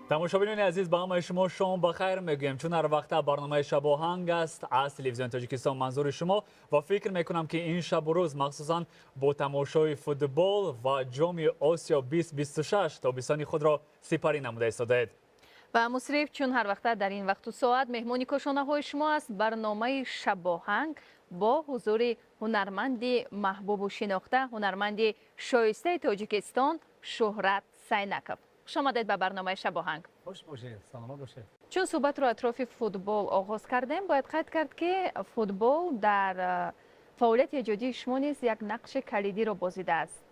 Тамошобинони азиз, ба ҳамаи шумо шом ба хайр мегӯем, чун ҳар вақта барномаи Шабоҳанг аст аз телевизиони Тоҷикистон манзури шумо ва фикр мекунам, ки ин шабу рӯз махсусан бо тамошои футбол ва Ҷоми Осиё 2026 тобистони худро сипарӣ намуда истодаед. Ва мусриф, чун ҳар вақта дар ин вақту соат меҳмони кошонаҳои шумо аст барномаи Шабоҳанг бо ҳузури ҳунарманди маҳбубу шинохта, ҳунарманди шоистаи Тоҷикистон Шӯҳрат Сайнаков. Хуш омадед ба барномаи Шабоҳанг. Хуш бошед, саломат бошед. Чун суҳбатро атрофи футбол оғоз кардем, бояд қайд кард, ки футбол дар фаъолияти эҷодии шумо низ як нақши калидиро бозидааст.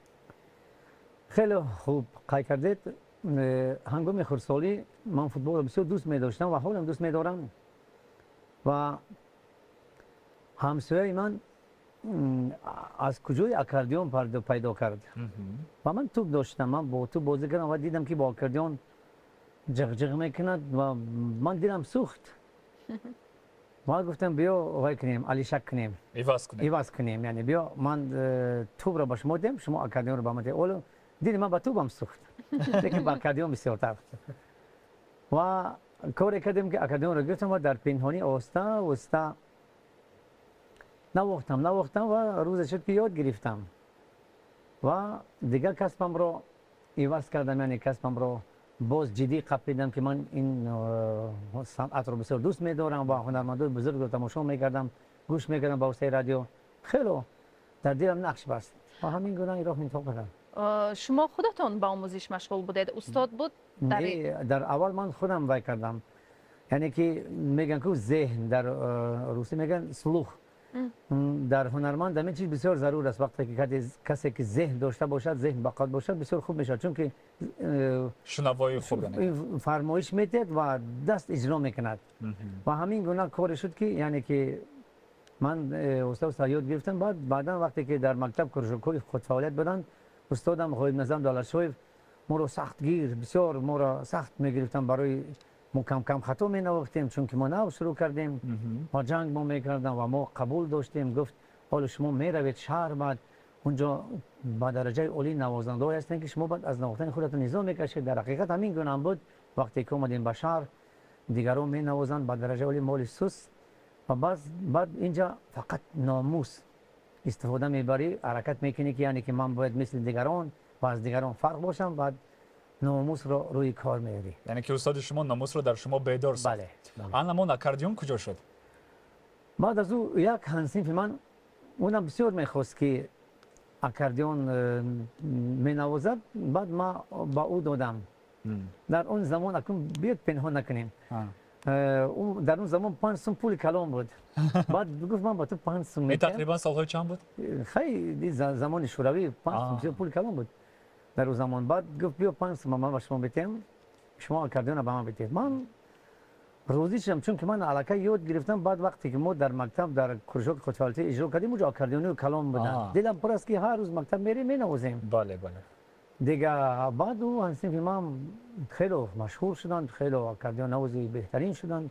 Хеле хуб қайд кардед. Ҳангоми хурдсолӣ ман футболро бисёр дӯст медоштам ва ҳолам дӯст медорам ва ҳамсояи ман аз куҷои аккордеон пайдо кард ва ман туп доштам, ман бо туп бозӣ кардам ва дидам, ки бо аккордеон ҷиғ-ҷиғ мекунад ва ман дилам сӯхт ва гуфтам, биё вай кунем, алишак кунем. Иваз кунем. Иваз кунем, яъне биё ман тупро ба шумо диҳам, шумо аккордеонро ба ман диҳед. Оло дили ман ба тупам сӯхт, лекин ба аккордеон бисёртар. Ва коре кардем, ки аккордеонро гирифтам ва дар пинҳонӣ оҳиста оҳиста навохтам, навохтам ва рӯзе шуд, ки ёд гирифтам ва дигар касбамро иваз кардам, яъне касбамро боз ҷиддӣ қапидам, ки ман ин санъатро бисёр дӯст медорам ва ҳунармандои бузургро тамошо мекардам, гӯш мекардам ба воситаи радио, хело дар дилам нақш баст ва ҳамин гуна ин роҳ интихоб кардам. Шумо худатон ба омӯзиш машғул будед, устод буд? Дар аввал ман худам вай кардам, яъне ки мегӯянд ку зеҳн, дар русӣ мегӯянд слух, дар ҳунарманд ҳамин чиз бисёр зарур аст. Вақте ки касе ки зеҳн дошта бошад, зеҳн бақот бошад, бисёр хуб мешавад, чунки шунавои хуб фармоиш медиҳад ва даст иҷро мекунад. Ва ҳамин гуна коре шуд, ки яъне ки ман уста уста ёд гирифтам. Баъд баъдан вақте ки дар мактаб кружокҳои худфаъолият буданд, устодам Ғоибназар Давлатшоев моро сахтгир, бисёр моро сахт мегирифтанд, барои мо кам-кам хато менавохтем, чунки мо нав шурӯъ кардем ва ҷанг мо мекардам ва мо қабул доштем. Гуфт, ҳоло шумо меравед шаҳр, баъд унҷо ба дараҷаи олӣ навозандаҳое ҳастанд, ки шумо баъд аз навохтани худатон низо мекашед. Дар ҳақиқат ҳамин гунаам буд. Вақте ки омадем ба шаҳр, дигарон менавозанд ба дараҷаи олӣ, моли сус ва баъд инҷа фақат номус истифода мебарӣ, ҳаракат мекунӣ, ки яъне ки ман бояд мисли дигарон ва аз дигарон фарқ бошам, баъд номусро рӯи кор меорӣ. Яъне ки устоди шумо номусро дар шумо бедор сохт. Бале. Ан ҳамон аккордеон куҷо шуд? Баъд аз ӯ як ҳамсинфи ман, унам бисёр мехост, ки аккордеон менавозад, баъд ман ба ӯ додам. Дар он замон, акун биёд пинҳон накунем, дар он замон 5 сум пули калон буд. Баъд гуфт, ман ба ту 5 сум. Ин тақрибан солҳои чанд буд? Хай, замони шӯравӣ 5 сум бисёр пули калон буд дар он замон. Баъд гуфт, биё 5 сум ман ба шумо бидиҳам, шумо аккордеонро ба ман бидиҳед. Ман розӣ шудам, чунки ман аллакай ёд гирифтам. Баъд вақте ки мо дар мактаб дар кружоки худфаъолиятӣ иҷро кардем, уҷо аккордеони калон буданд, дилам пур аст, ки ҳар рӯз мактаб мерем, менавозем. бале бале Дига баъд ӯ ҳамсинфи ман хело машҳур шуданд, хело аккордеоннавози беҳтарин шуданд.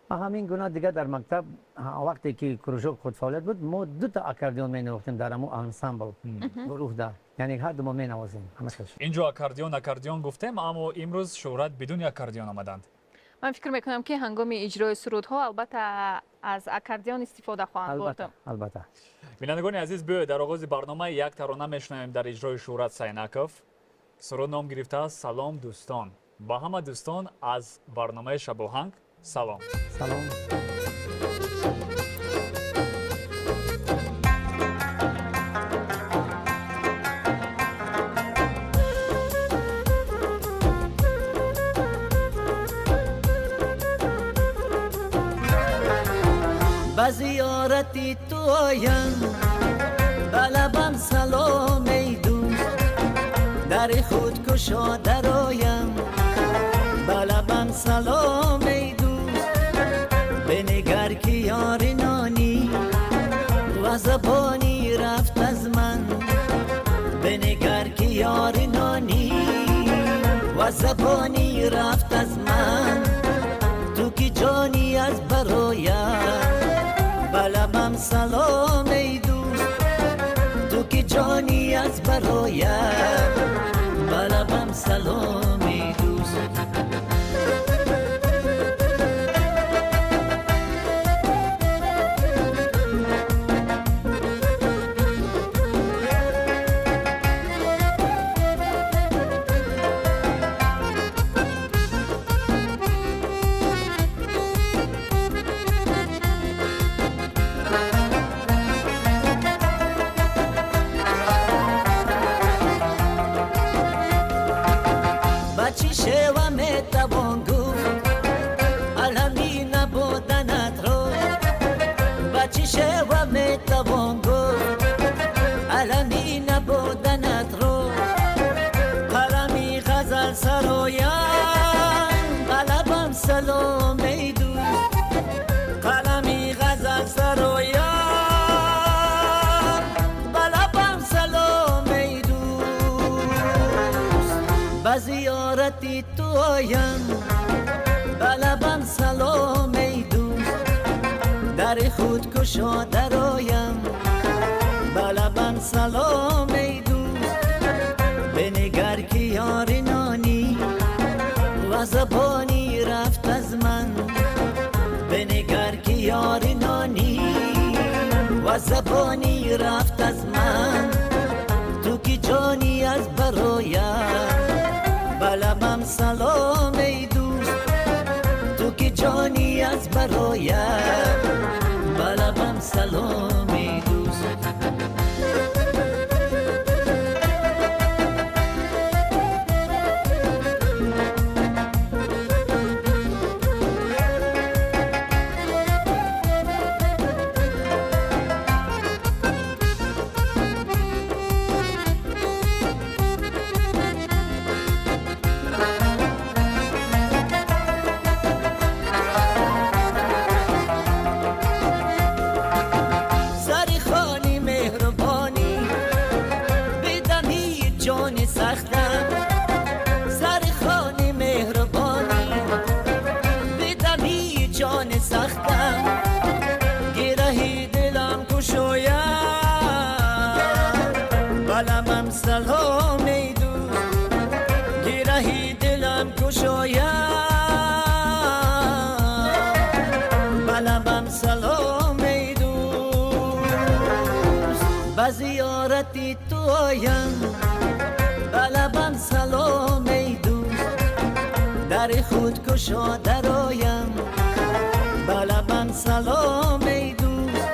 Ҳамин гуна дигар дар мактаб вақте ки кружок худфаъолият буд, мо дута аккордеон менавохтем дар ҳамун ансамбл, гурӯҳда, яъне ҳар ду мо менавозем. Инҷо аккордеон, аккордеон гуфтем, аммо имрӯз Шӯҳрат бидуни аккордеон омаданд. Ман фикр мекунам, ки ҳангоми иҷрои сурудҳо албатта аз аккордеон истифода хоҳанд бурд. Албатта. Бинандагони азиз, биёед дар оғози барнома як тарона мешунавем дар иҷрои Шӯҳрат Сайнаков. Суруд ном гирифтааст «Салом, дӯстон». Ба ҳама дӯстон аз барномаи Шабоҳанг салом. Салом. Ба зиёрати ту оям, ба лабам салом, эй дӯст, дари худ кушода роям, ба лабам салом, эй дӯст, бинигар, ки ёри нонӣ ва забонӣ рафт аз ман, бинигар, ки ёри нонӣ ва забонӣ рафт аз ман, ту ки ҷонӣ аз бароям, ба лабам салом, эй дӯст, ту ки ҷонӣ аз бароям, ба лабам салом, эй дӯст. Ба чӣ шева метавон гуфт алами набуданатро? Ба чӣ шева метавон гуфт алами набуданатро? Қалами ғазал сароям, ба лабам салом, эй дӯст. Қалами ғазал сароям, ба лабам салом, эй дӯст. Ба зиёрати ту оям, ба лабам салом, эй дӯст. Дари худ кушода роям, ба лабам салом, эй дӯст. Бинигар ки ёри нонӣ ва забонӣ рафт аз ман. Бинигар ки ёри нонӣ ва забонӣ рафт аз ман. Ту ки ҷонӣ аз бароям, ба лабам салом, эй дӯст. Ту ки ҷонӣ аз бароям, ба лабам салом, эй дӯст. Сари хони меҳрубонӣ бидамид ҷони сахтам. Сари хони меҳрубонӣ бидамид ҷони сахтам. Гираҳи дилам кушоям, ба лабам салом, эй дӯст. Гираҳи дилам кушоям, ба лабам салом, эй дӯст. Ба зиёрати ту оям, ба лабам салом, эй дӯст. Дари худ кушода роям, ба лабам салом, эй дӯст.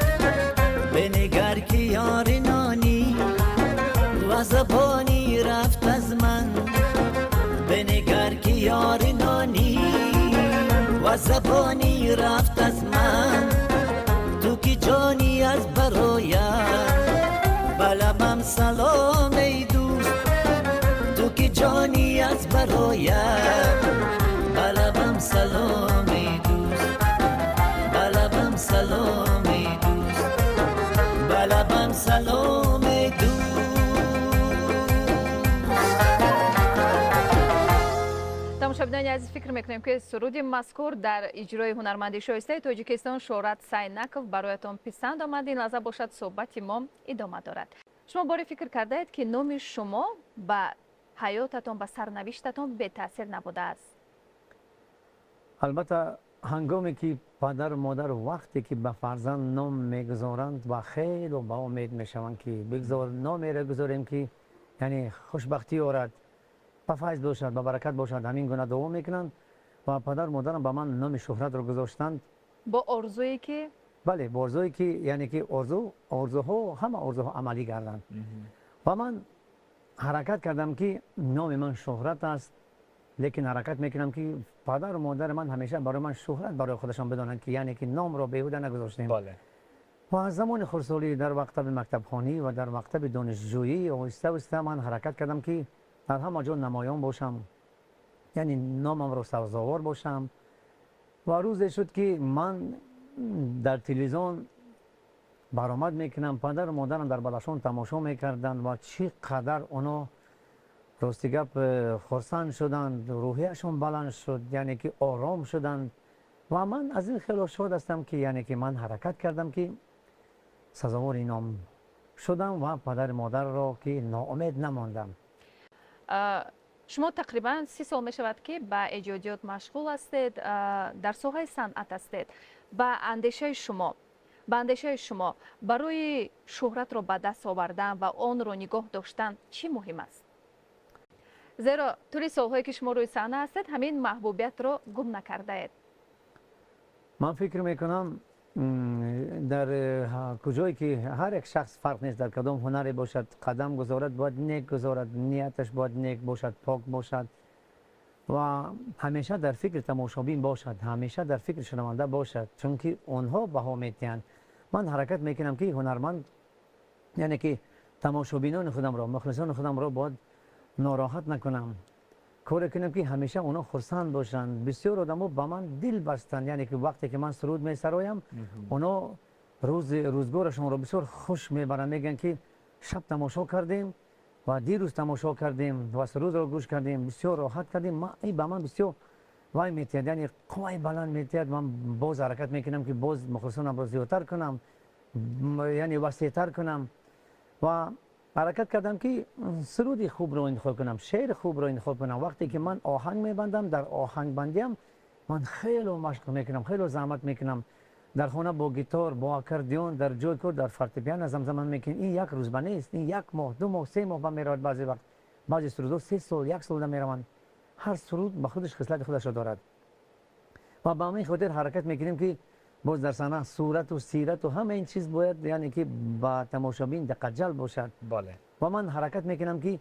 Бинигар ки ёри нонӣ ва забонӣ рафт аз ман. Бинигар ки ёри нонӣ ва забонӣ рафт аз ман. Ту ки ҷонӣ аз бароям, ба лабам салом, эй дӯст. Ту ки ҷонӣ аз бароям, ба лабам салом, эй дӯст. Ба лабам салом, эй дӯст. Ба лабам салом, эй дӯст. Тамошобинони азиз, фикр мекунем, ки суруди мазкур дар иҷрои ҳунарманди шоистаи Тоҷикистон Шӯҳрат Сайнаков бароятон писанд омад. Ин лаҳза бошад, суҳбати мо идома дорад. Шумо боре фикр кардаед, ки номи шумо ба ҳаётатон, ба сарнавиштатон бетаъсир набудааст? Албатта, ҳангоме ки падару модар вақте ки ба фарзанд ном мегузоранд ва хело ба умед мешаванд, ки бигзор номеро гузорем, ки яъне хушбахтӣ орад, ба файз бошад, ба баракат бошад, ҳамин гуна дуо мекунанд. Ва падару модарам ба ман номи Шӯҳратро гузоштанд. Бо орзуе ки Бале, бо орзуе ки, яъне ки орзу, орзуҳо, ҳама орзуҳо амалӣ гарданд. Ва ман ҳаракат кардам, ки номи ман Шӯҳрат аст, лекин ҳаракат мекунам, ки падару модари ман ҳамеша барои ман шӯҳрат барои худашон бидонанд, ки яъне ки номро беҳуда нагузоштем. Ва аз замони хурдсолӣ, дар мактаби мактабхонӣ ва дар мактаби донишҷӯӣ, оҳиста оҳиста ман ҳаракат кардам, ки дар ҳама ҷо намоён бошам, яъне номамро сазовор бошам. Ва рӯзе шуд, ки ман дар телевизион баромад мекунам. Падару модарам дар Бадахшон тамошо мекарданд ва чӣ қадар оно, рости гап, хурсанд шуданд, рӯҳияшон баланд шуд, яъне ки ором шуданд. Ва ман аз ин хело шод ҳастам, ки яъне ки ман ҳаракат кардам, ки сазовори ном шудам ва падари модарро ки ноумед намондам. Шумо тақрибан 30 сол мешавад, ки ба эҷодиёт машғул ҳастед, дар соҳаи санъат ҳастед. Ба андешаи шумо, барои шӯҳратро ба даст овардан ва онро нигоҳ доштан чӣ муҳим аст? Зеро тӯли солҳое, ки шумо рӯи саҳна ҳастед, ҳамин маҳбубиятро гум накардаед. Ман фикр мекунам, дар куҷое ки ҳар як шахс, фарқ нест дар кадом ҳунаре бошад, қадам гузорад, бояд нек гузорад, нияташ бояд нек бошад, пок бошад. Ва ҳамеша дар фикри тамошобин бошад, ҳамеша дар фикри шунаванда бошад, чунки онҳо баҳо медиҳанд. Ман ҳаракат мекунам, ки ҳунарманд, яъне ки тамошобинони худамро, мухлисони худамро бояд нороҳат накунам, коре кунам, ки ҳамеша онҳо хурсанд бошанд. Бисёр одамо ба ман дил бастанд, яъне ки вақте ки ман суруд месароям, онҳо рӯзгорашонро бисёр хуш мебаранд, мегӯянд, ки шаб тамошо кардем ва дирӯз тамошо кардем ва сурудро гӯш кардем, бисёр роҳат кардем. Ин ба ман бисёр вай метиҳад, яъне қувваи баланд метиҳад. Ман боз ҳаракат мекунам, ки боз мухлисонамро зиёдтар кунам, яъне васеътар кунам. Ва ҳаракат кардам, ки суруди хубро интихоб кунам, шеъри хубро интихоб кунам. Вақте ки ман оҳанг мебандам, дар оҳангбандиам ман хело машқ мекунам, хело заҳмат мекунам. Дар хона бо гитор, бо аккордеон, дар ҷои кор дар фортепиано замзама мекунем. Ин як рӯзба нест, ин як моҳ, 2 моҳ, 3 моҳ ба меравад. Баъзе вақт баъзе сурудҳо 3 сол, як сол мераванд. Ҳар суруд ба худаш хислати худашро дорад ва ба ҳамин хотир ҳаракат мекунем, ки боз дар саҳна сурату сирату ҳама ин чиз бояд, яъне ки ба тамошобин диққатҷалб бошад. Ва ман ҳаракат мекунам, ки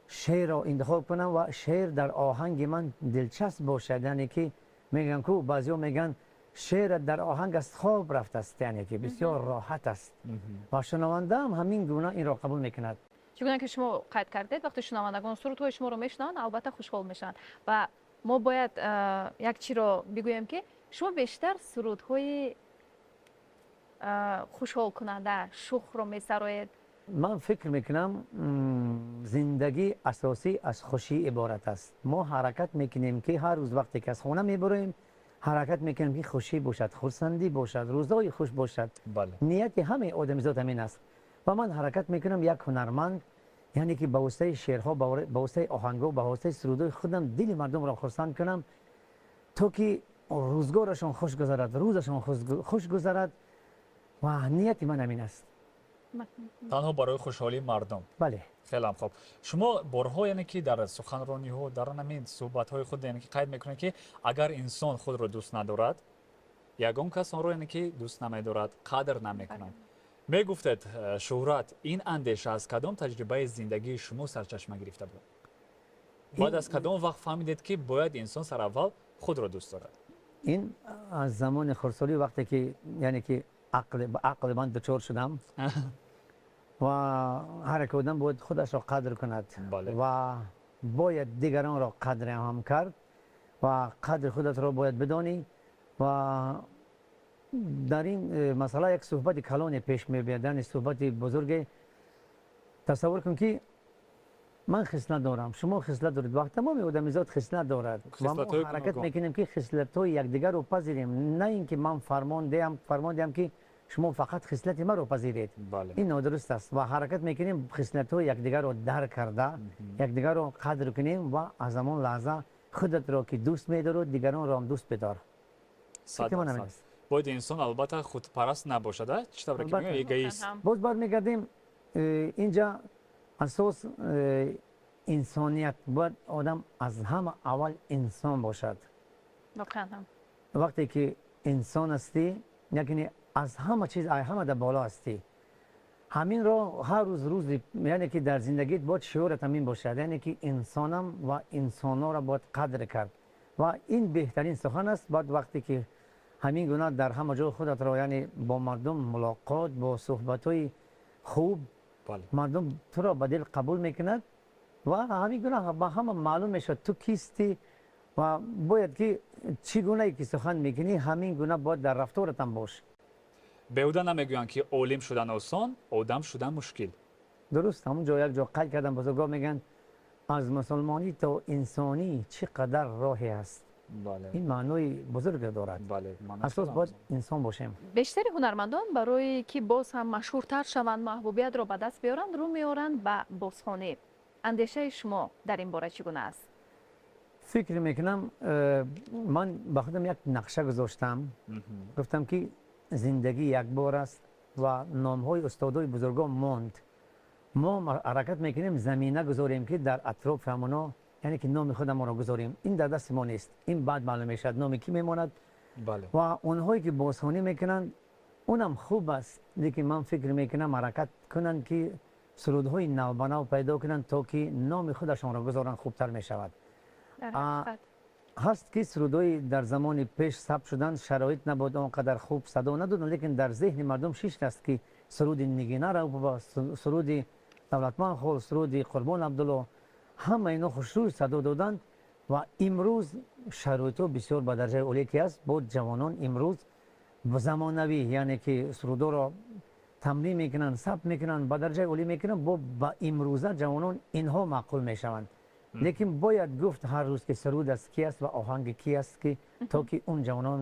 шеърро интихоб кунам ва шеър дар оҳанги ман дилчасп бошад. Яъне ки мегӯянд ку, баъзеҳо мегӯянд, шеърат дар оҳанг аст, хоб рафтааст, яъне ки бисёр роҳат аст ва шунавандаам ҳамин гуна инро қабул мекунад. Чӣ гуна ки шумо қайд кардед, вақте шунавандагон сурудҳои шуморо мешунаванд, албатта хушҳол мешаванд. Ва мо бояд як чиро бигӯем, ки шумо бештар сурудҳои хушҳолкунанда, шухро месароед. Ман фикр мекунам, зиндагӣ асосӣ аз хушӣ иборат аст. Мо ҳаракат мекунем, ки ҳар рӯз вақте ки аз хона мебароем, ҳаракат мекунем, ки хушӣ бошад, хурсандӣ бошад, рӯзҳои хуш бошад. Нияти ҳамаи одамизод ҳамин аст. Ва ман ҳаракат мекунам, як ҳунарманд, яъне ки ба воситаи шеърҳо, ба воситаи оҳангҳо, ба воситаи сурудҳои худам дили мардумро хурсанд кунам, то ки рӯзгорашон хуш гузарад, рӯзашон хуш гузарад. Ва нияти ман ҳамин аст. Танҳо барои хушҳолии мардум. Бале. Хеле хуб. Шумо борҳо, яъне ки дар суханрониҳо, дар ҳамин суҳбатҳои худ, яъне ки қайд мекунед, ки агар инсон худро дӯст надорад, ягон кас онро, яъне ки дӯст намедорад, қадр намекунад, мегуфтед. Шӯҳрат, ин андеша аз кадом таҷрибаи зиндагии шумо сарчашма гирифта буд? Баъд аз кадом вақт фаҳмидед, ки бояд инсон сараввал худро дӯст дорад? Ин аз замони хурдсолӣ, вақте ки, яъне ки ба ақли ман дучор шудам. Ва ҳар як одам бояд худашро қадр кунад ва бояд дигаронро қадр ҳам кард ва қадри худатро бояд бидонӣ. Ва дар ин масъала як суҳбати калоне пеш мебиёд, яъне суҳбати бузурге. Тасаввур кун, ки ман хислат дорам, шумо хислат доред ва тамоми одамизод хислат дорад. Ва мо Хислатҳои ҳаракат гуногун. мекунем, ки хислатҳои якдигарро пазирем, на ин ки ман фармон диҳам, ки шумо фақат хислати маро пазиред. Ин нодуруст аст. Ва ҳаракат мекунем хислатҳои якдигарро дарк карда, якдигарро қадр кунем. Ва аз ҳамон лаҳза худатро ки дӯст медорад, дигаронро ҳам дӯст бидор. Сад Фикри ман ҳамин дарсад. аст. Бояд инсон албатта худпараст набошад, а? Чӣ тавре ки Албатта. мегӯянд, эгоист. Боз бармегардем, инҷа асос инсоният. Бояд одам аз ҳама аввал инсон бошад. Воқеан ҳам. Вақте ки инсон ҳастӣ, якне аз ҳама чиз, ай ҳама дар боло ҳастӣ. Ҳаминро ҳар рӯз рӯзи, яъне ки дар зиндагит бояд шиорат ҳамин бошад, яъне ки инсонам ва инсонҳоро бояд қадр кард. Ва ин беҳтарин сухан аст. Баъд вақте ки ҳамин гуна дар ҳама ҷо худатро, яъне бо мардум мулоқот, бо суҳбатҳои хуб, мардум туро ба дил қабул мекунад ва ҳамин гуна ба ҳама маълум мешавад, ту кистӣ. Ва бояд ки чӣ гунае ки сухан мекунӣ, ҳамин гуна бояд дар рафторатам бош. Беҳуда намегӯянд, ки олим шудан осон, одам шудан мушкил. Дуруст. Ҳамон ҷо як ҷо қайд кардам, бузургон мегӯянд, аз мусулмонӣ то инсонӣ чӣ қадар роҳе аст. Ин маънои бузурге дорад. Маънои Асос хеле бояд бузург. инсон бошем. Бештари ҳунармандон барои ки боз ҳам машҳуртар шаванд, маҳбубиятро ба даст биёранд, рӯ меоранд ба бозхонӣ. Андешаи шумо дар ин бора чӣ гуна аст? Фикр мекунам, ман ба худам як нақша гузоштам. Гуфтам, ки зиндагӣ як бор аст ва номҳои устодои бузургон монд. Мо ҳаракат мекунем, замина гузорем, ки дар атрофи ҳамоно, яъне ки номи худамонро гузорем. Ин дар дасти мо нест, ин баъд маълум мешавад, номи кӣ мемонад. Ва онҳое ки бозхонӣ мекунанд, унам хуб аст, лекин ман фикр мекунам, ҳаракат кунанд, ки сурудҳои навбанав пайдо кунанд, то ки номи худашонро гузоранд, хубтар мешавад. Ҳаст ки сурудҳои дар замони пеш сабт шуданд, шароит набуд, он қадар хуб садо надоданд, лекин дар зеҳни мардум шиштааст ки суруди Нигина Раупова, суруди Давлатманхол, суруди Қурбон Абдулло, ҳама ино хушрӯй садо доданд. Ва имрӯз шароитҳо бисёр ба дараҷаи олие ки аст, бо ҷавонон имрӯз замонавӣ, яъне ки сурудҳоро тамрин мекунанд, сабт мекунанд, ба дараҷаи олӣ мекунанд, бо ба имрӯза ҷавонон инҳо маъқул мешаванд. Лекин бояд гуфт ҳар рӯз ки суруд аз ки аст ва оҳанги ки аст, ки то ки он ҷавонон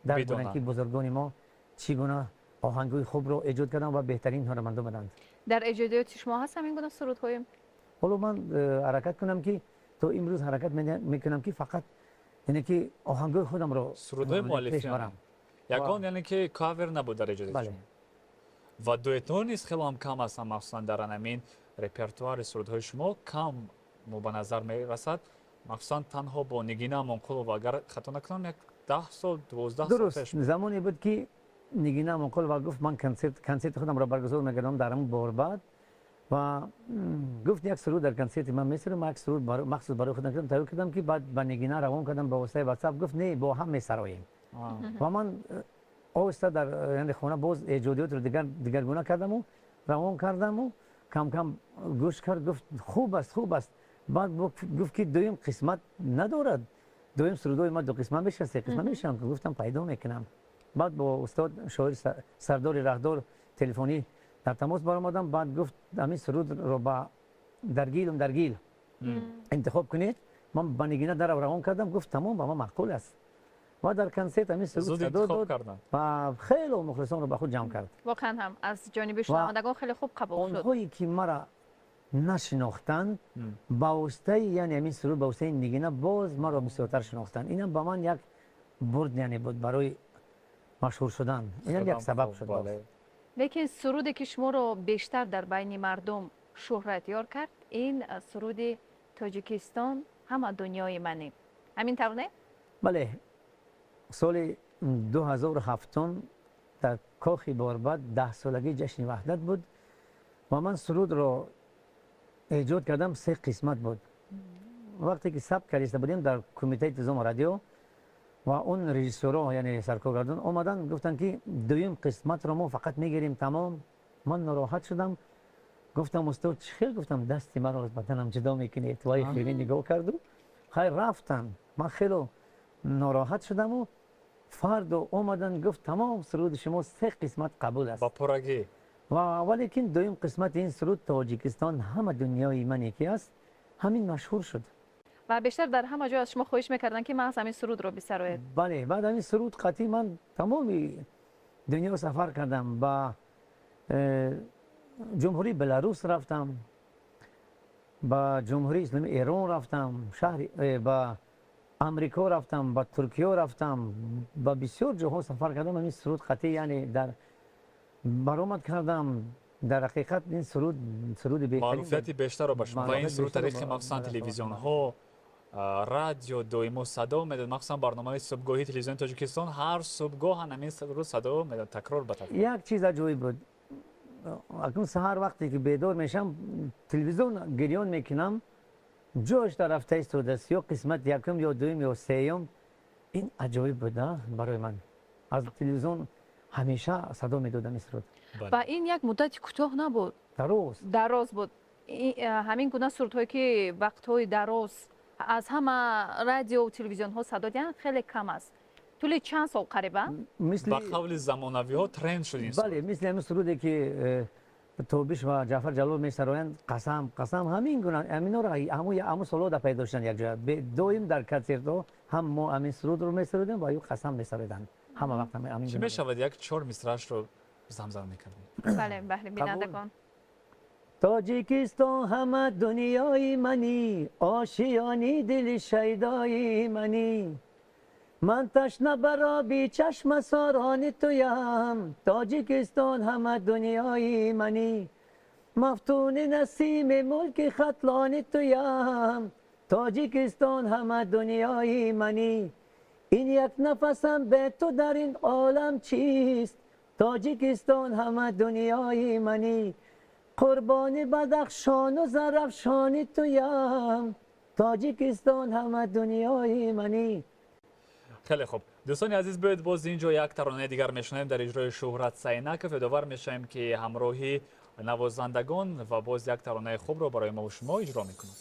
дарк кунанд, ки бузургони мо чӣ гуна оҳангҳои хубро эҷод карданд ва беҳтарин ҳунармандон буданд. Дар эҷодиёти шумо ҳаст ҳамин гуна сурудҳое? Ҳоло ман ҳаракат кунам ки то имрӯз ҳаракат мекунам ки фақат яъне ки оҳангҳои худамро сурудҳои муаллиф пеш барам. Ягон яъне ки кавер набуд дар эҷодиёти Бале. шумо. Ва дуэтҳо низ хело ҳам кам ҳастанд, махсусан дар анамин репертуари сурудҳои шумо кам мо ба назар мерасад, махсусан танҳо бо Нигина Амонқулова, агар хато накунам, як 10 сол, 12 сол Дуруст. пеш. Замоне буд ки Нигина Амонқулова гуфт, ман консерти худамро баргузор мекардам дар ҳамн Борбад ва гуфт, як суруд дар консерти ман месарам. Ман як суруд махсус барои худам кардам, тайёр кардам, ки баъд ба Нигина равон кардам ба воситаи Ватсап. Гуфт, не, бо ҳам месароем. Ва ман оҳиста дар яъне хона боз эҷодиётро дигаргуна кардаму равон кардаму кам-кам гӯш кард, гуфт, хуб аст, хуб аст. Баъд гуфт ки дуюм қисмат надорад, дуюм сурудҳои ман ду қисмат мешавад, се қисмат мешаванд. Гуфтам, пайдо мекунам. Баъд бо устод шоир Сардори Раҳдор телефонӣ дар тамос баромадам. Баъд гуфт, ҳамин сурудро ба даргилум даргил интихоб кунед. Ман ба Нигина дарав равон кардам, гуфт, тамом, ба ман маъқул аст. Ва дар консерт ҳамин суруд Зуд садо интихоб дод карданд. Ва хело мухлисонро ба худ ҷамъ кард. Воқеан ҳам аз ҷониби шунавандагон хеле хуб қабул шуд. Онҳое ки мара нашинохтанд, ба воситаи яъне ҳамин суруд, ба воситаи Нигина боз маро бисёртар шинохтанд. Инам ба ман як бурд яъне буд барои машҳур шудан, инам як сабаб шуд боз. Лекин суруде ки шуморо бештар дар байни мардум шӯҳратёр кард, ин суруди «Тоҷикистон ҳама дунёи манӣ», ҳамин тавр не? Бале, соли 2007 дар Кохи Борбад 10-солагии ҷашни Ваҳдат буд ва ман сурудро эҷод кардам, се қисмат буд. Вақте ки сабт кардиста будем дар Кумитаи телевизиону радио ва он режиссёрҳо, яъне саркоргардон, омаданд, гуфтанд ки дуюм қисматро мо фақат мегирем, тамом. Ман нороҳат шудам, гуфтам, устод, чӣ хел, гуфтам, дасти маро аз баданам ҷудо мекунед? Вай хеле нигоҳ карду хайр, рафтанд. Ман хело нороҳат шудаму фардо омаданд, гуфт, тамом, суруди шумо се қисмат қабул аст. Ба пуррагӣ. Ва валекин дуюм қисмати ин суруд, «Тоҷикистон ҳама дунёи мане», ки аст, ҳамин машҳур шуд. Ва бештар дар ҳама ҷо аз шумо хоҳиш мекарданд, ки маҳз ҳамин сурудро бисароед. Бале, баъд ҳамин суруд қатъӣ ман тамоми дунё сафар кардам, ба Ҷумҳурии Беларус рафтам, ба Ҷумҳурии Исломии Эрон рафтам, шаҳри ба Амрико рафтам, ба Туркиё рафтам, ба бисёр ҷоҳо сафар кардам. Ҳамин суруд қатъӣ яъне дар баромад кардам. Дар ҳақиқат ин суруд суруди беҳтарин. Маъруфияти бештарро ба шумо ва ин Маъруфияти суруд бештарро тариқи махсусан телевизионҳо, радио доимо садо медод, махсусан барномаи субҳгоҳии Телевизиони Тоҷикистон ҳар субҳгоҳ ҳамин суруд садо медод, такрор ба такрор. Як чиз аҷоиб буд. Акнун саҳар вақте ки бедор мешам, телевизион гирён мекунам, ҷош дар рафта истодааст, ё қисмати якум, ё дуюм, ё сеюм. Ин аҷоиб буд барои ман, аз телевизион ҳамеша садо медодам ин суруд. Ва ин як муддати кӯтоҳ набуд. Дароз. Дароз буд. Ҳамин гуна сурудҳое ки вақтҳои дароз аз ҳама радиову телевизионҳо садо диҳанд, хеле кам аст. Тӯли чанд сол қариба? Мисли Ба қавли замонавиҳо, тренд шуд ин суруд. Бале, мисли ҳамин суруде ки Тобиш ва Ҷаъфар Ҷалол месароянд, «Қасам, қасам», ҳамин гуна ҳаминора ҳамун солҳо да пайдо шуданд якҷоя. Доим дар консертҳо ҳам мо ҳамин сурудро месарудем ва ю «Қасам» месароиданд ҳама вақт ҳамин Чӣ гуна. мешавад, як чор мисраашро замзама мекардем? Бале, баҳри бинандагон. Тоҷикистон ҳама дунёи манӣ, ошиёни дили шайдои манӣ, ман ташна бар оби чашмасорони туям. Тоҷикистон ҳама дунёи манӣ, мафтуни насими мулки Хатлони туям. Тоҷикистон ҳама дунёи манӣ, ин як нафасам бе ту дар ин олам чист? Тоҷикистон ҳама дунёи манӣ, қурбони Бадахшону Зарафшони туям. Тоҷикистон ҳама дунёи манӣ. Хеле хуб, дӯстони азиз, биёед, боз ин ҷо як таронаи дигар мешунавем дар иҷрои Шӯҳрат Сайнаков. Ёдовар мешавем, ки ҳамроҳи навозандагон ва боз як таронаи хубро барои мову шумо иҷро мекунад.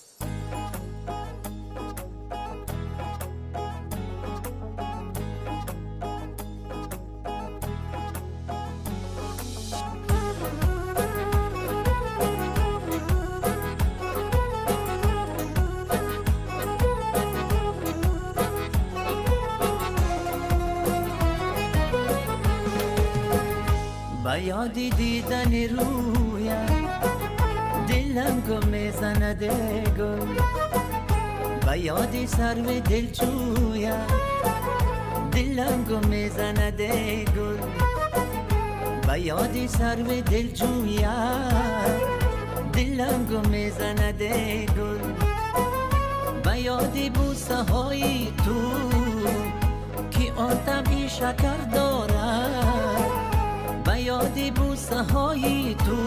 Ба ёди дидани рӯят дилам гум мезанад, гул, ба ёди сарви дилҷӯят дилам гум мезанад, гул, ба ёди сарви дилҷӯят дилам гум мезанад, гул, ба ёди бӯсаҳои ту, ки он табъи шакар дорад, ба ёди бӯсаҳои ту,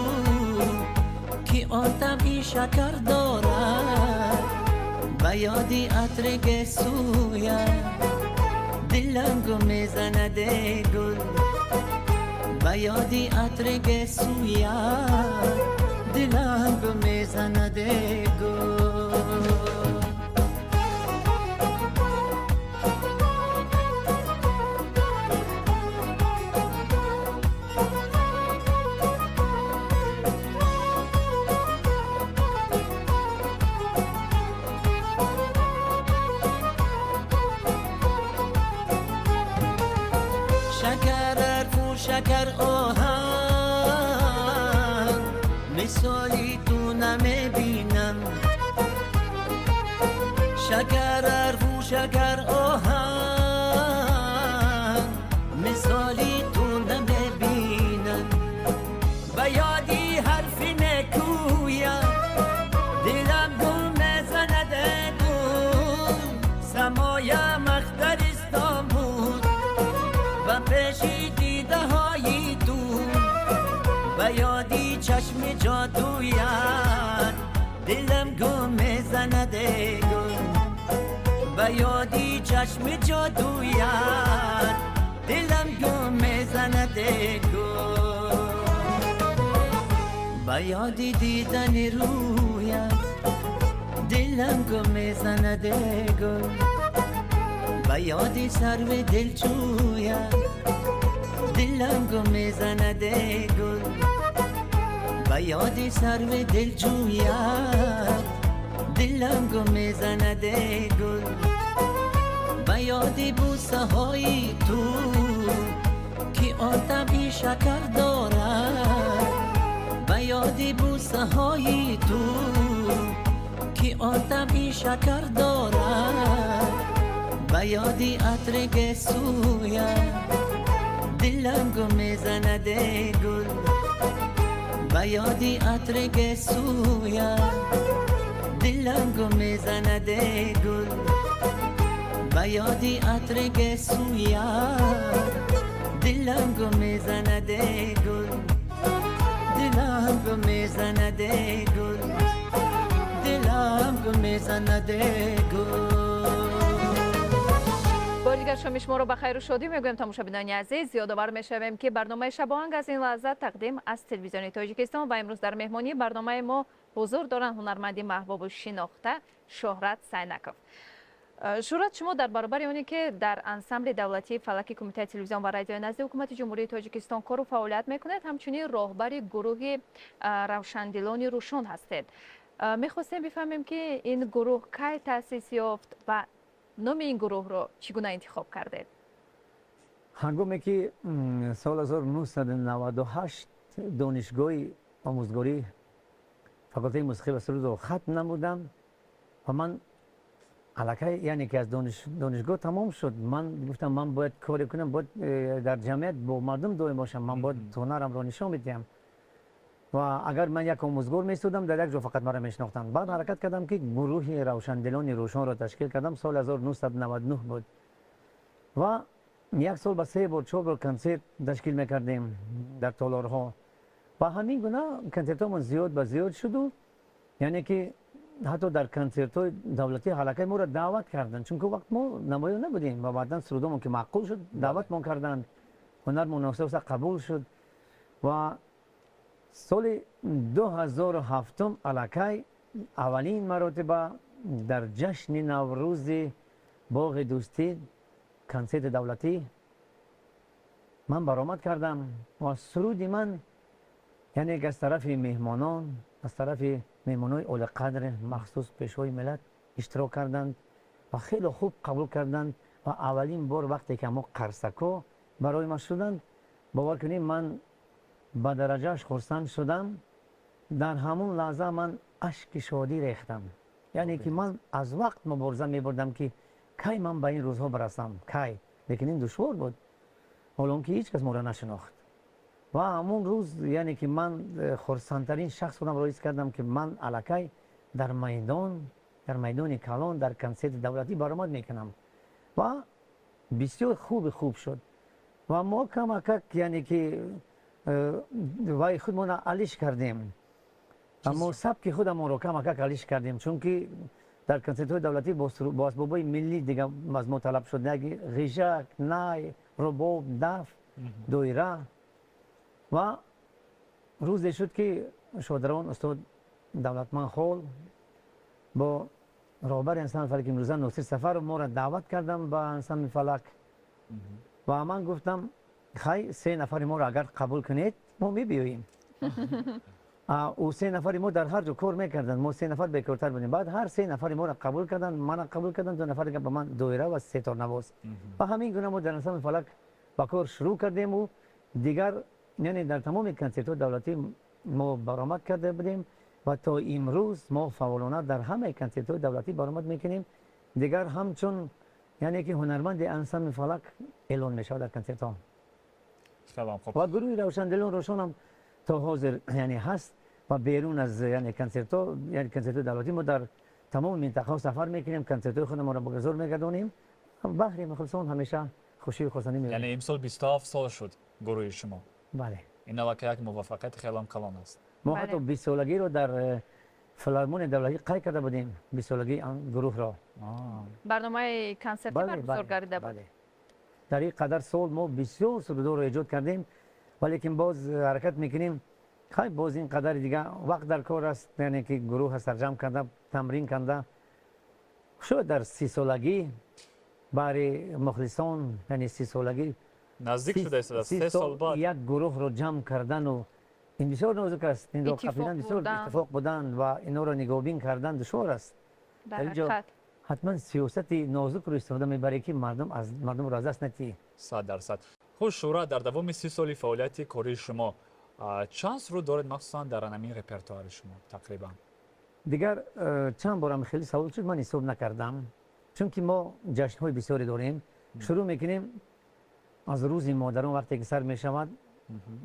ки он табъи шакар дорад, ба ёди атри гесӯят дилам гум мезанад, гул, ба ёди атри гесӯят дилам гум мезанад, гул. شکر ارفو شکر آهن، مثالی تو نمیبینم. شکر ارفو شکر آهن، مثالی تو نمیبینم. به یادی حرف نکویم دلم گم میزند گل، سمایم اختر استانبول و پیشی دیده های تو، به یادی چشم جادویت دلم گم میزند گل، به یادی چشم جادویت دلم گم میزند گل، به یادی دیدن رویت دلم گم میزند گل، به یادی سرو دلجویت دلم گم میزند گل، به یادی سرو دلجویت دلم گم میزند گل، به یادی بوسه های تو که آن طبعی شکر دارد، به یادی بوسه های تو که آن طبعی شکر دارد، به یادی عطر گسویت دلم گم میزند گل، به یادی عطر گسویت دلم گم میزند گل، به یادی عطر گسویت دلم گم میزند گل، دلم گم میزند گل، دلم گم میزند گل. Бори дигар шоми шуморо ба хайру шодӣ мегӯем, тамошобинони азиз. Ёдовар мешавем, ки барномаи Шабоҳанг аз ин лаҳза тақдим аз Телевизиони Тоҷикистон ва имрӯз дар меҳмонии барномаи мо ҳузур доранд ҳунарманди маҳбубу шинохта Шӯҳрат Сайнаков. Шӯҳрат, шумо дар баробари оне ки дар ансамбли давлатии фалаки Кумитаи телевизион ва радиои назди Ҳукумати Ҷумҳурии Тоҷикистон кору фаъолият мекунед, ҳамчунин роҳбари гурӯҳи Равшандилони Рӯшон ҳастед. Мехостем бифаҳмем, ки ин гурӯҳ кай таъсис ёфт ва номи ин гурӯҳро чӣ гуна интихоб кардед? Ҳангоме ки соли 1998 донишгоҳи омӯзгорӣ, факултаи мусиқӣ ва сурудро хатм намудам ва ман аллакай, яъне ки аз донишгоҳ тамом шуд, ман гуфтам, ман бояд коре кунам, бояд дар ҷамъият бо мардум доим бошам, ман бояд ҳунарамро нишон бидиҳам. Ва агар ман як омӯзгор месудам, дар як ҷо фақат маро мешинохтанд. Баъд ҳаракат кардам, ки гурӯҳи Равшандилони Рӯшонро ташкил кардам. Соли 1999 буд ва як сол ба се бор, чор бор консерт ташкил мекардем дар толорҳо ва ҳамин гуна консертҳомон зиёд ба зиёд шуду, яъне ки Ҳатто дар консертҳои давлатӣ ҳалакаи моро даъват карданд, чунки вақт мо намоён набудем ва баъдан сурудомон ки маъқул шуд, даъватмон карданд, ҳунармон оста қабул шуд. Ва соли 2007 аллакай аввалин маротиба дар ҷашни Наврӯзи Боғи Дӯстӣ, консерти давлатӣ, ман баромад кардам ва суруди ман, яъне аз тарафи меҳмонон, аз тарафи меҳмонҳои олиқадр, махсус Пешвои миллат иштирок карданд ва хеле хуб қабул карданд. Ва аввалин бор вақте ки мо қарсако барои ман шуданд, бовар кунед, ман ба дараҷааш хурсанд шудам. Дар ҳамон лаҳза ман ашки шодӣ рехтам, яъне ки ман аз вақт мубориза мебурдам, ки кай ман ба ин рӯзҳо барасам, кай. Лекин ин душвор буд, ҳоло он ки ҳеҷ кас моро нашинохт. Ва ҳамон рӯз, яъне ки ман хурсандтарин шахс худамро ҳис кардам, ки ман аллакай дар майдон, дар майдони калон, дар консерти давлатӣ баромад мекунам. Ва бисёр хуби хуб шуд ва мо камакак, яъне ки вай худмона алиш кардем, мо сабки худамонро камакак алиш кардем, чунки дар консертҳои давлатӣ бо асбобҳои миллӣ дига аз мо талаб шуд: ғижак, най, рубоб, даф, доира. Ва рӯзе шуд, ки шодравон устод Давлатманд Хол бо роҳбари ансамбли «Фалак» имрӯза Носир Сафаров моро даъват кардам ба ансамбли «Фалак». Ва ман гуфтам: «Хай, се нафари моро агар қабул кунед, мо мебиёем». Ӯ се нафари мо дар ҳар ҷо кор мекарданд, мо се нафар бекортар будем. Баъд ҳар се нафари моро қабул карданд, мана қабул карданд, ду нафар ба ман доира ва сеторнавоз. Ва ҳамин гуна мо дар ансамбли «Фалак» ба кор шурӯъ кардему дигар, яъне дар тамоми консертҳои давлатӣ мо баромад карда будем ва то имрӯз мо фаъолона дар ҳамаи консертҳои давлатӣ баромад мекунем. Дигар ҳамчун, яъне ки ҳунарманди ансамбли «Фалак» эълон мешавад дар консертҳо. Ва гурӯҳи «Равшандилон Рошонам» то ҳозир, яъне, ҳаст ва берун аз, яъне, консертҳо, яъне консертҳои давлатӣ, мо дар тамоми минтақаҳо сафар мекунем, консертҳои худамонро баргузор мегардонем, баҳри мухлисон ҳамеша хушию хурсандӣ меорем. Яъне имсол 27 сол шуд гурӯҳи шумо. Бале. Ин аллакай як муваффақияти хелам калон аст. Мо ҳатто бистсолагиро дар филармония давлатӣ қайд карда будем, бистсолагии гурӯҳро. Барномаи консертӣ баргузор гардида буд. Дар ин қадар сол мо бисёр сурудҳоро эҷод кардем, валекин боз ҳаракат мекунем. Хай, боз ин қадари дига вақт дар кор аст, яъне ки гурӯҳ сарҷамъ карда, тамрин карда, шояд дар 30-солагӣ баҳри мухлисон, яъне 30-солагӣ. Наздик шуда истодааст, 3 сол баъд. Як гурӯҳро ҷамъ кардану ин бисёр нозук аст, инро қапидан бисёр, иттифоқ будан ва инҳоро нигоҳбин кардан душвор аст. Дар инҷо ҳатман сиёсати нозукро истифода мебарӣ, ки мардум аз мардумро аз даст натиҳӣ. 100%. Хуш, Шӯҳрат, дар давоми 30 соли фаъолияти кории шумо чанд суруд доред, махсусан дар ҳамин репертуари шумо тақрибан? Дигар чанд борам хеле савол шуд, ман ҳисоб накардам, чунки мо ҷашнҳои бисёре дорем. Шурӯъ мекунем аз Рӯзи модарон. Вақте ки сар мешавад,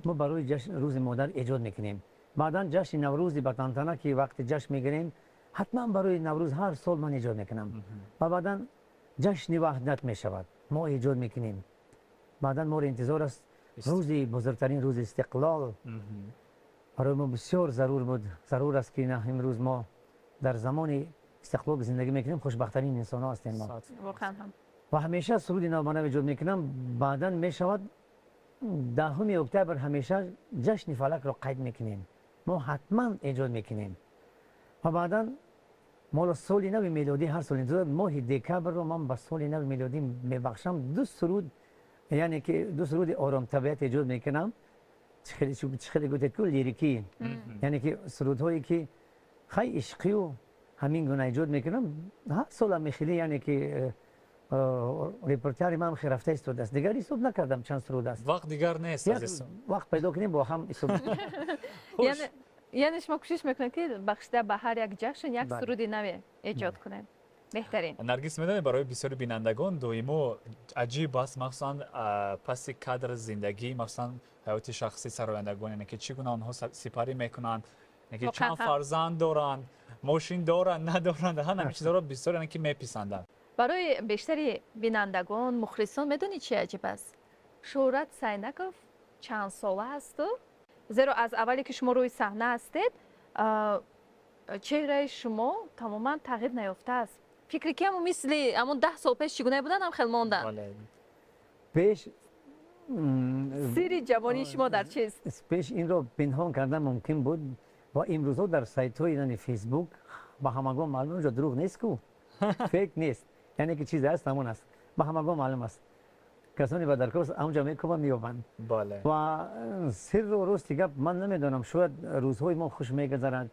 мо барои Рӯзи модар эҷод мекунем. Баъдан ҷашни Наврӯзи ба тантана, ки вақте ҷашн мегирем, ҳатман барои Наврӯз ҳар сол ман эҷод мекунам. Ва баъдан ҷашни Ваҳдат мешавад, мо эҷод мекунем. Баъдан моро интизор аст рӯзи бузургтарин рӯзи Истиқлол. Барои мо бисёр зарур буд, зарур аст, ки имрӯз мо дар замони истиқлол зиндагӣ мекунем, хушбахттарин инсонҳо ҳастем мо. Ва ҳамеша суруди навбанав эҷод мекунам. Баъдан мешавад 10-уми октябр, ҳамеша ҷашни «Фалакро» қайд мекунем, мо ҳатман эҷод мекунем. Ва баъдан моро соли нави мелодӣ ҳар сол интизор, моҳи декабрро ман ба соли нави мелодӣ мебахшам. Ду суруд, яъне ки ду суруди оромтабиат эҷод мекунам. Чӣ хеле гуфтед ку, лирикӣ, яъне ки сурудҳое ки хай ишқию ҳамин гуна эҷод мекунам ҳар сол ҳамихелӣ, яъне ки репертуари ман хеле рафта истодааст. Дигар ҳисоб накардам, чанд суруд аст. Вақт дигар нест. Вақт пайдо кунем, бо ҳам ҳисоб. Яъне шумо кӯшиш мекунед, ки бахшида ба ҳар як ҷашн як суруди наве эҷод кунед. Беҳтарин. Наргиз, медонед, барои бисёри бинандагон доимо аҷиб аст, махсусан паси кадр зиндагӣ, махсусан ҳаёти шахсии сарояндагон, яъне ки чӣ гуна онҳо сипарӣ мекунанд, яъне ки чанд фарзанд доранд, мошин доранд, надоранд, ҳамин чизҳоро бисёр, яъне ки, меписанданд. Барои бештари бинандагон, мухлисон, медонӣ чи аҷиб аст? Шӯҳрат Сайнаков чанд сола ҳасту? Зеро аз аввале ки шумо рӯи саҳна ҳастед. Чеҳраи шумо тамоман тағйир наёфтааст. Фикре ки ҳамон мисли ҳамон 10 сол пеш чӣ гуна буданд, ҳам хел монданд. Пеш сирри ҷавонии шумо дар чист? Пеш инро пинҳон кардан мумкин буд ва имрӯзҳо дар сайтҳои яъне Фейсбук ба ҳамагон маълум, онҷо дурӯғ нест ку, фейк нест, яъне ки чизе ҳаст ҳамон аст, ба ҳамагон маълум аст. Касоне ба даркор ҳамонҷо мекӯбанд, меёбанд. Ва сирру рости гап ман намедонам, шояд рӯзҳои мо хуш мегузарад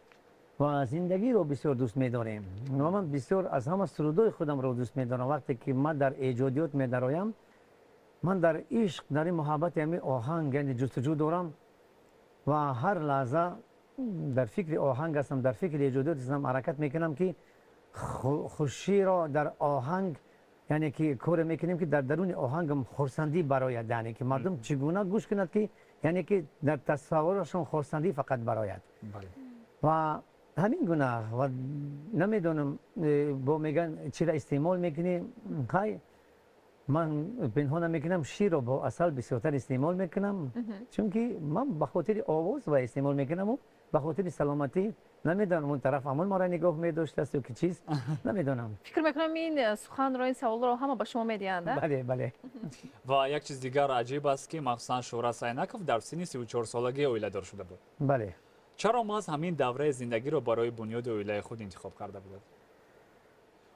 ва зиндагиро бисёр дӯст медорем ва ман бисёр аз ҳама сурудои худамро дӯст медорам. Вақте ки ман дар эҷодиёт медароям, ман дар ишқ, дар ин муҳаббати ҳамин оҳанг яъне ҷустуҷӯ дорам ва ҳар лаҳза дар фикри оҳанг ҳастам, дар фикри эҷодиёт ҳастам, ҳаракат мекунам ки хуширо дар оҳанг, яъне ки коре мекунем ки дар даруни оҳангам хурсандӣ барояд, яъне ки мардум чӣ гуна гӯш кунад ки яъне ки дар тасаввурашон хурсандӣ фақат барояд. Ва ҳамин гуна ва намедонам бо меган чира истеъмол мекунӣ, хай ман пинҳон намекунам, ширро бо асал бисёртар истеъмол мекунам, чунки ман ба хотири овоз ва истеъмол мекунаму ба хотири саломатӣ. Намедонам он тараф ҳамон маро нигоҳ медоштааст ё ки чиз, намедонам. Фикр мекунам ин суханро, ин саволро ҳама ба шумо медиҳанд. Бале, бале. Ва як чиз дигар аҷиб аст ки махсусан Шӯҳрат Сайнаков дар синни 34 солагӣ оиладор шуда буд. Бале. Чаро маҳз ҳамин давраи зиндагиро барои бунёди оилаи худ интихоб карда будед?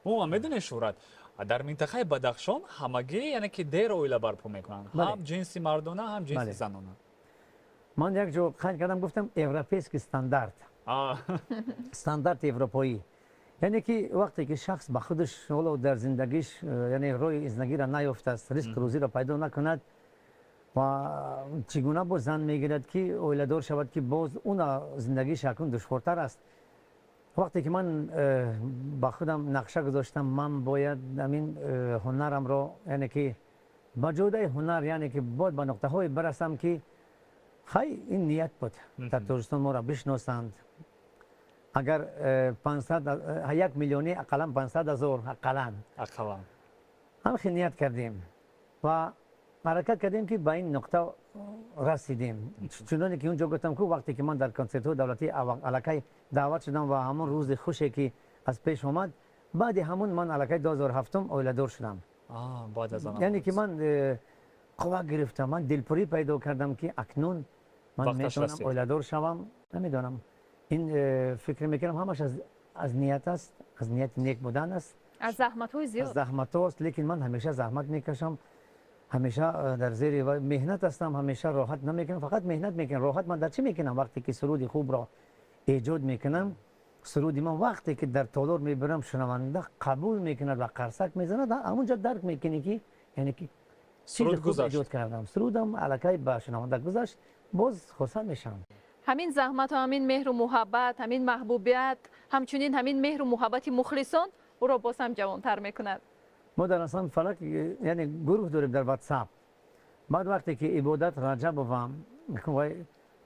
Умуман медонед, Шӯҳрат, дар минтақаи Бадахшон ҳамагӣ яъне ки дер оила барпо мекунанд, ҳам ҷинси мардона, ҳам ҷинси занона. Ман як ҷо қайд кардам, гуфтам европейский стандарт, стандарти европоӣ, яъне ки вақте ки шахс ба худаш ҳоло дар зиндагиш яъне роҳи зиндагиро наёфтааст, ризқу рӯзиро пайдо накунад ва чӣ гуна боз зан мегирад ки оиладор шавад, ки боз уна зиндагиш акнун душвортар аст. Вақте ки ман ба худам нақша гузоштам, ман бояд ҳамин ҳунарамро, яъне ки ба ҷодаи ҳунар, яъне ки бояд ба нуқтаҳое барасам ки хай ин ният буд, дар Тоҷикистон моро бишносанд, агар 1 миллиони, ақаллан 500 000, ақаллан. Ақаллан. Ҳамхел ният кардем ва ҳаракат кардем ки ба ин нуқта расидем. Чуноне ки унҷо гуфтам ку, вақте ки ман дар консертҳои давлатӣ аллакай даъват шудам ва ҳамон рӯзи хуше ки аз пеш омад, баъди ҳамон ман аллакай 2007 оиладор шудам. Яъне ки ман қувва гирифтам, ман дилпурӣ пайдо кардам ки акнун ман метавонам оиладор шавам. Намедонам, ин фикр мекунам ҳамаш аз ният аст, аз нияти нек будан аст. Аз заҳматҳои зиёд. Аз заҳматҳо аст, лекин ман ҳамеша заҳмат мекашам, ҳамеша дар зери меҳнат ҳастам, ҳамеша роҳат намекунам, фақат меҳнат мекунам. Роҳат ман дар чӣ мекунам? Вақте ки суруди хубро эҷод мекунам, суруди ман вақте ки дар толор мебарам, шунаванда қабул мекунад ва қарсак мезанад, ҳамонҷо дарк мекунӣ ки яъне ки чизи хуб эҷод кардам, сурудам аллакай ба шунаванда гузашт, боз хурсанд мешавам. Ҳамин заҳмату ҳамин меҳру муҳаббат, ҳамин маҳбубият, ҳамчунин ҳамин меҳру муҳаббати мухлисон ӯро боз ҳам ҷавонтар мекунад. Мо дар ансамбл Фалак яъне гурӯҳ дорем дар Ватсап. Баъд вақте ки Ибодат Раҷабова, вай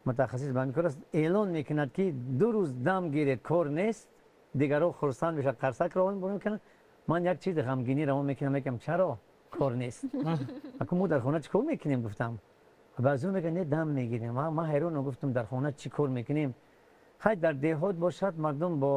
мутахассис ба ҳамин кор аст, эълон мекунад ки 2 рӯз дам гиред, кор нест, дигарҳо хурсанд мешавад, қарсак равон мекунанд. Ман як чизи ғамгинӣ равон мекунам, мегӯям: чаро кор нест, аку мо дар хона чӣ кор мекунем? Гуфтам. Баъзеҳо мегӯянд: не, дам мегирем. Ман ҳайронам, гуфтам: дар хона чӣ кор мекунем? Хай, дар деҳот бошад, мардум бо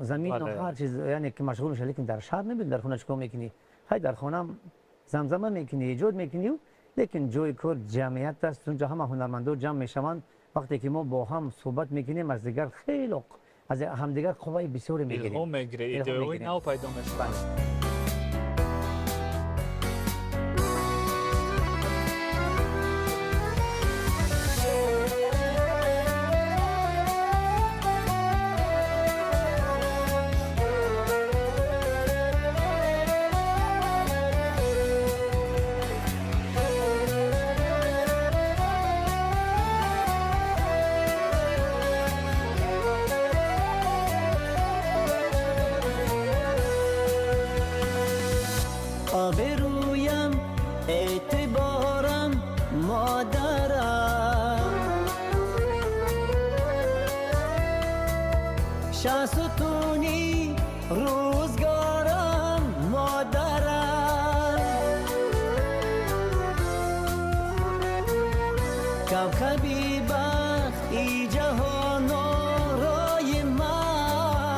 замину ҳар чиз яъне ки машғул мешавад, лекин дар шаҳр намедонӣ дар хона чӣ кор мекунӣ. Хай, дар хонам замзама мекунӣ, эҷод мекунӣ, лекин ҷои кор ҷамъият аст. Унҷо ҳама ҳунармандо ҷамъ мешаванд. Вақте ки мо бо ҳам суҳбат мекунем, аз дигар хело аз ҳамдигар қувваи бисёре мегирем. Илҳом мегирӣ, идеяҳои нав пайдо мешавад. آبرویم، اعتبارم مادرم، شهستونی روزگارم مادرم، کوکبی بخت ای جهان آرای من.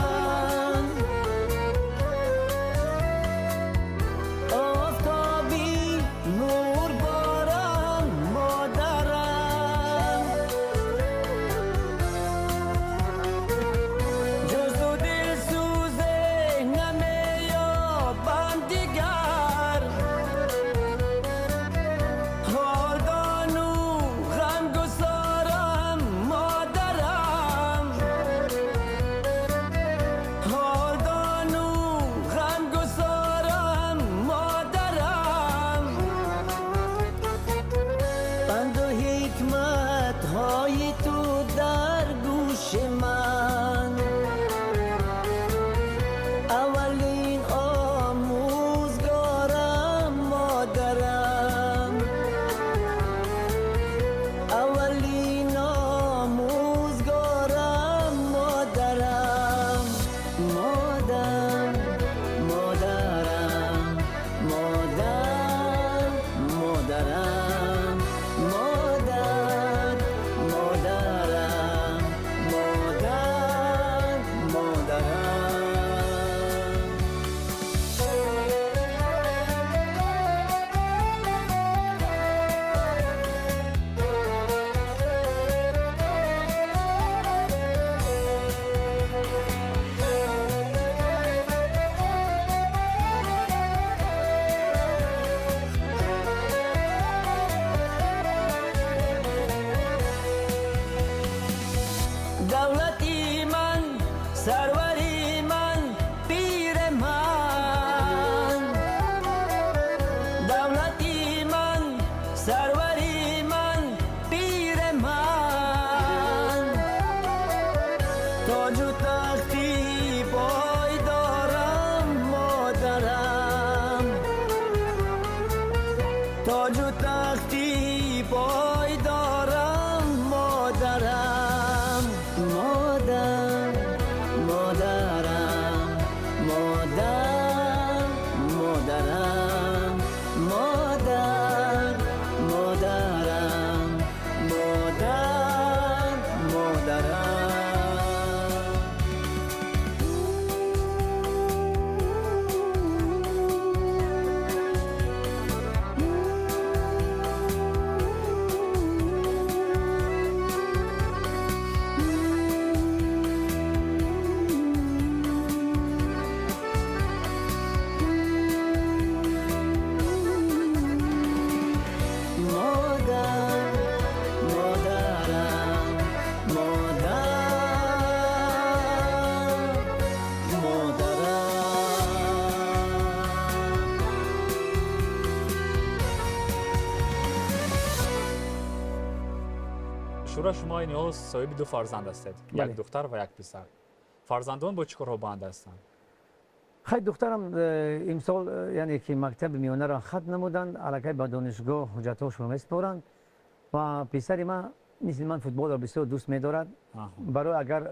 Модарам, модар, модарам, модар, модарам. Модар, модарам, модар, модарам. Шура, шумо айни ҳол соҳиби ду фарзанд ҳастед, як Бале. духтар ва як писар. Фарзандон бо чӣ корҳо банд ҳастанд? Хай, духтарам имсол яъне ки мактаби миёнаро хатм намуданд, аллакай ба донишгоҳ ҳуҷҷатҳошро месупоранд ва писари ман мисли ман футболро бисёр дӯст медорад. Барои агар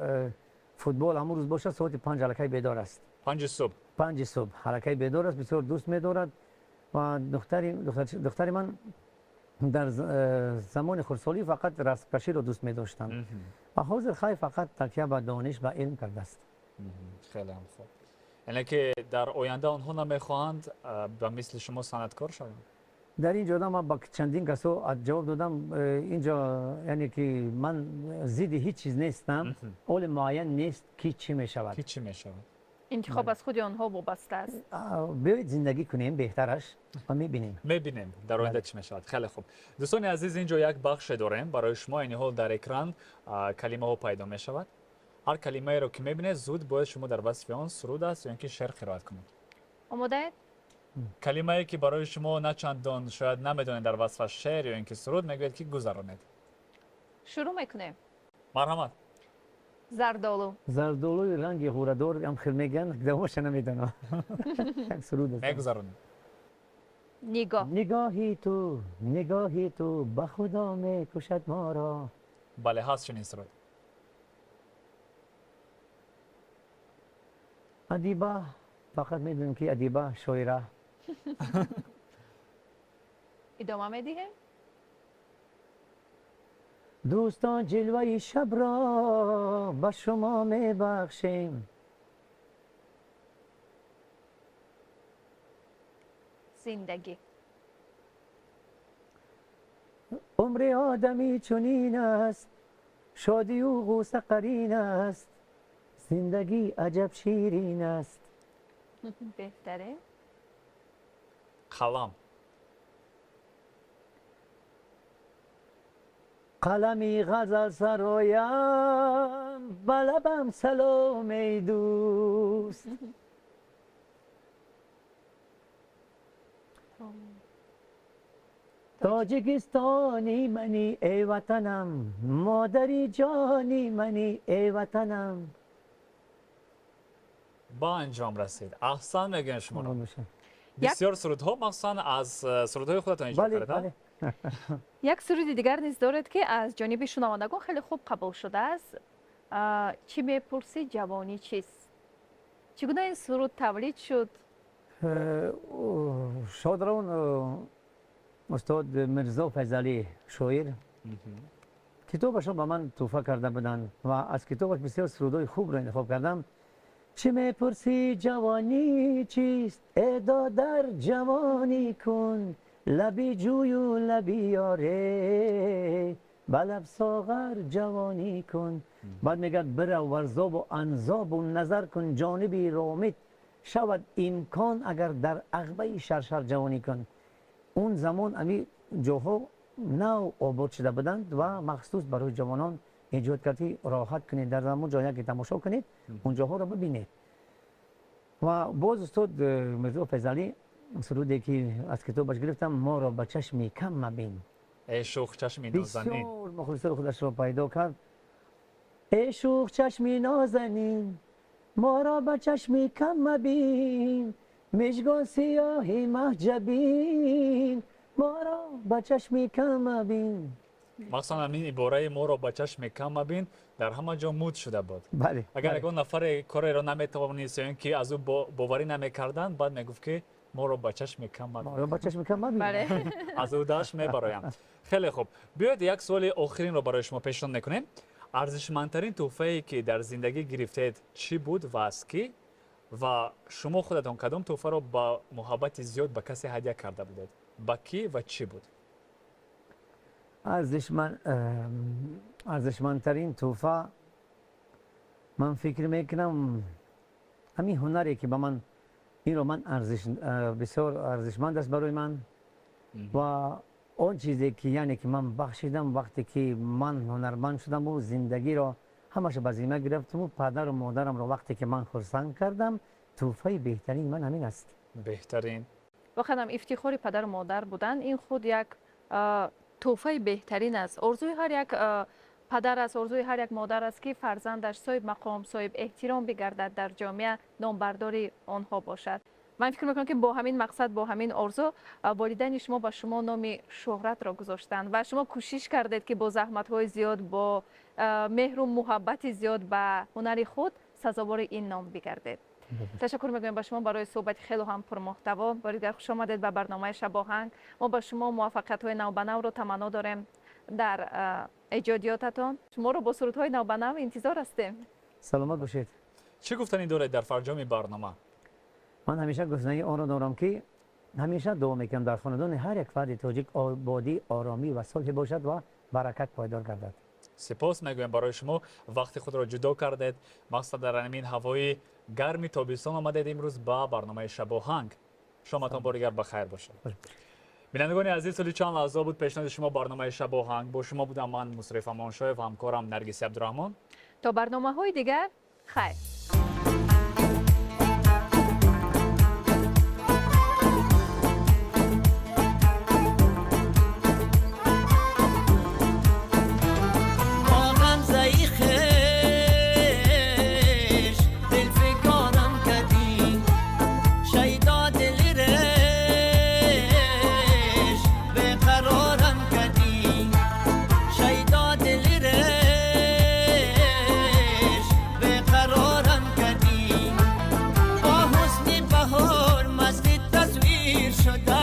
футбол ҳамон рӯз бошад, соати 5 аллакай бедор аст. 5 субҳ? 5 субҳ аллакай бедор аст, бисёр дӯст медорад. Ва духтари ман дар замони хурдсолӣ фақат расмкаширо дӯст медоштанд ва ҳозир хай фақат такя ба дониш, ба илм кардааст. Хеле ҳам хуб. Яъне ки дар оянда онҳо намехоҳанд ба мисли шумо санъаткор шаванд? Дар ин ҷода ман ба чандин касо ҷавоб додам. Инҷо яъне ки ман зидди ҳеҷ чиз нестам, оли муайян нест, ки чӣ мешавад. Ки чӣ мешавад. Интихоб аз худи онҳо вобаста аст. Биёед зиндагӣ кунем беҳтараш ва мебинем. Мебинем, дар оянда чӣ мешавад. Хеле хуб, дӯстони азиз, инҷо як бахше дорем барои шумо. Айни ҳол дар экран калимаҳо пайдо мешавад. Ҳар калимаеро ки мебинед, зуд бояд шумо дар васфи он суруд аст ё ин ки шеър қироат кунед. Омодаед? Калимае ки барои шумо начандон шояд намедонед дар васфаш шеър ё ин ки суруд, мегӯяд ки гузаронед. Шурӯъ мекунем. Марҳамат. Зардолу. Зардолуи ранги ғӯрадор ам хел мегӯянд, давоша намедонам, як суруд аст. Мегузаронем. Нигоҳ. Нигоҳи ту, нигоҳи ту ба худо мекушад моро. Бале, ҳаст чунин суруд. Адиба, фақат медонем ки адиба шоира. Идома медиҳем. Дӯстон, ҷилваи шабро ба шумо мебахшем. Зиндагӣ. Умри одамӣ чунин аст, шодию ғусса қарин аст, зиндагӣ аҷаб ширин аст. Беҳтарин. Қалам. Қалами ғазал сароям, ба лабам салом, эй дӯст. Тоҷикистони мани, эй ватанам, модари ҷони мани, эй ватанам. Ба анҷом расид. Аҳсан мегӯем шуморо. Бисёр сурудҳо, махсусан аз сурудҳои худатон иҷро Бале. карда. Бале. Як суруди дигар низ доред, ки аз ҷониби шунавандагон хеле хуб қабул шудааст. Чӣ мепурсӣ, ҷавонӣ чист? Чӣ гуна ин суруд тавлид шуд? Шодравон устод Мирзо Файзалӣ, шоир, китобашро ба ман тӯҳфа карда буданд ва аз китобаш бисёр сурудҳои хубро интихоб кардам. Чӣ мепурсӣ, ҷавонӣ чист, э додар, ҷавонӣ кун, лаби ҷӯю лаби ёре, ба лаб соғар ҷавонӣ кун. Баъд мегӯяд: бирав Варзобу Анзобу назар кун, ҷониби Ромит шавад имкон агар, дар ағбаи Шаршар ҷавонӣ кун. Он замон ами ҷоҳо нав обод шуда буданд ва махсус барои ҷавонон эҷод кард, ки роҳат кунед дар ҳамон ҷо, яке тамошо кунед, он ҷоҳоро бибинед. Ва боз устод Мирзо Файзалӣ суруде ки аз китобаш гирифтам, «Моро ба чашми кам мабин». Эй шӯх чашми нозанин. Бисёр мухлисои худашро пайдо кард. Эй шӯх чашми нозанин, моро ба чашми кам мабин, мижгон сиёҳи маҳҷабин, моро ба чашми кам мабин. Махсусан ҳамин ибораи «моро ба чашми кам мабин» дар ҳама ҷо муд шуда буд. Бале. Агар ягон нафаре кореро наметавонист ё ин ки аз ӯ боварӣ намекарданд, баъд мегуфт ки Моро ба чашми кам Моро ба чашми кам мабин. Бале. Аз ӯҳдааш мебароям. Хеле хуб, биёед, як суоли охиринро барои шумо пешниҳод мекунем. Арзишмандтарин тӯҳфае, ки дар зиндагӣ гирифтаед, чӣ буд ва аз кӣ? Ва шумо худатон кадом тӯҳфаро ба муҳаббати зиёд ба касе ҳадя карда будед, ба кӣ ва чӣ буд? Арзишмандтарин тӯҳфа, ман фикр мекунам, ҳамин ҳунаре, ки ба ман инро ман бисёр арзишманд аст барои ман ва он чизе, ки яъне ки ман бахшидам, вақте ки ман ҳунарманд шудаму зиндагиро ҳамаша ба зимма гирифтаму падару модарамро вақте ки ман хурсанд кардам, тӯҳфаи беҳтарини ман ҳамин аст. Беҳтарин. Воқеан ҳам, ифтихори падару модар будан ин худ як тӯҳфаи беҳтарин аст. Орзуи ҳар як падар аст, орзуи ҳар як модар аст, ки фарзандаш соҳиб мақом, соҳиб эҳтиром бигардад, дар ҷомеа номбардори онҳо бошад. Ман фикр мекунам, ки бо ҳамин мақсад, бо ҳамин орзу волидайни шумо ба шумо номи Шӯҳратро гузоштанд ва шумо кӯшиш кардед, ки бо заҳматҳои зиёд, бо меҳру муҳаббати зиёд ба ҳунари худ сазовори ин ном бигардед. Ташаккур мегӯем ба шумо барои суҳбати хело ҳам пурмуҳтаво. Бори дигар хуш омадед ба барномаи Шабоҳанг. Мо ба шумо муваффақиятҳои навбанавро таманно дорем дар эҷодиётатон. Шуморо бо сурудҳои навбанав интизор ҳастем. Саломат бошед. Чӣ гуфтанӣ доред дар фарҷоми барнома? Ман ҳамеша гуфтании онро дорам, ки ҳамеша дуо мекунам, дар хонадони ҳар як фарди тоҷик ободӣ, оромӣ ва сулҳе бошад ва баракат пойдор гардад. Сипос мегӯем барои шумо, вақти худро ҷудо кардед, махсусан дар ҳамин ҳавои гарми тобистон омадед имрӯз ба барномаи Шабоҳанг. Шоматон бори дигар ба хайр бошад. Бинандагони азиз, тӯли чанд лаҳза буд пешниҳоди шумо барномаи Шабоҳанг. Бо шумо будам ман, Мусриф Амоншоев, ҳамкорам Наргиси Абдураҳмон. То барномаҳои дигар хайр. با غمزه خویش دل فکارم کردی، شیدا دل ریش بیقرارم کردی، شیدا دل ریش بیقرارم کردی. با حسن بهار مست تصویر شدم.